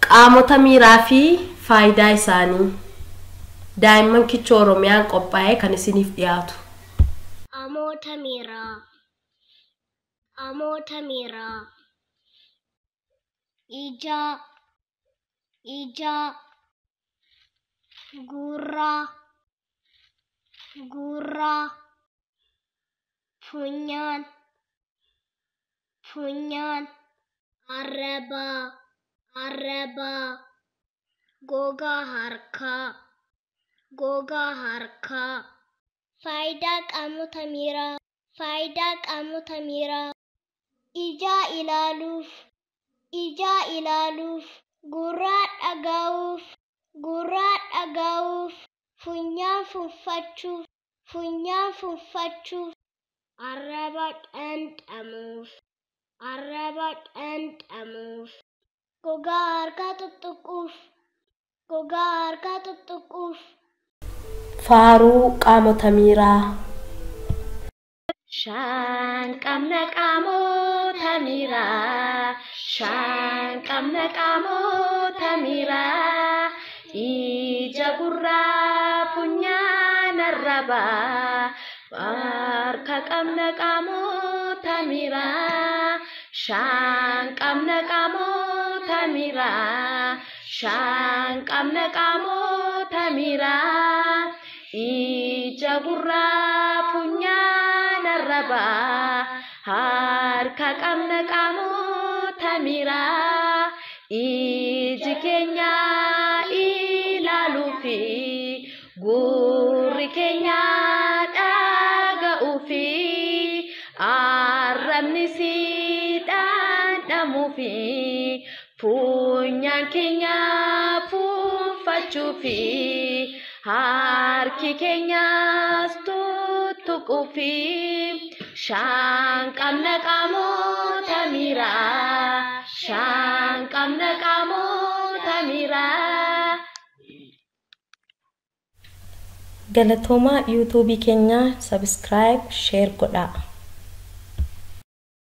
Qaamota miiraa fi faayidaa isaanii daa'imman kichoo Oromiyaan qophaa'ee kan isiniif dhiyaatu. Qaamota miiraa. Qaamota miiraa. Ija, ija, gurra, gurra, funyaan, funyaan, arraba, arraba, gogaa harkaa, gogaa harkaa. Faayidaa qaamota miiraa. Faayidaa qaamota miiraa. Ija ilaaluuf, ija ilaaluuf, gurra dhaga'uuf, gurra dhaga'uuf, funyaan fuunfachuuf, funyaan fuunfachuuf, arraba dhandhamuuf, arraba dhandhamuuf, gogaa harkaa tuttuquuf, gogaa harkaa tuttuquuf. Faaruu qaamota miiraa. Shan qabna qaamota miiraa, shan qabna qaamota miiraa, ija, gurraa, funyaan, arrabaa, harka qabna qaamota miiraa, shan qabna qaamota miiraa, shan qabna qaamota miiraa, ija, gurraa, funyaan, arrabaa, harka qabna qaamota miiraa, iji keenya ilaaluufi gurri keenya dhaga'uufi arrabni si dhandhamuufi funyaan keenya fuunfachuufi harki keenyas tuttuquufi. Shan qabna qaamota miiraa, shan qabna qaamota miiraa. Galatoomaa. Yuutuubii keenya sabiskiraayib, sheer godhaa.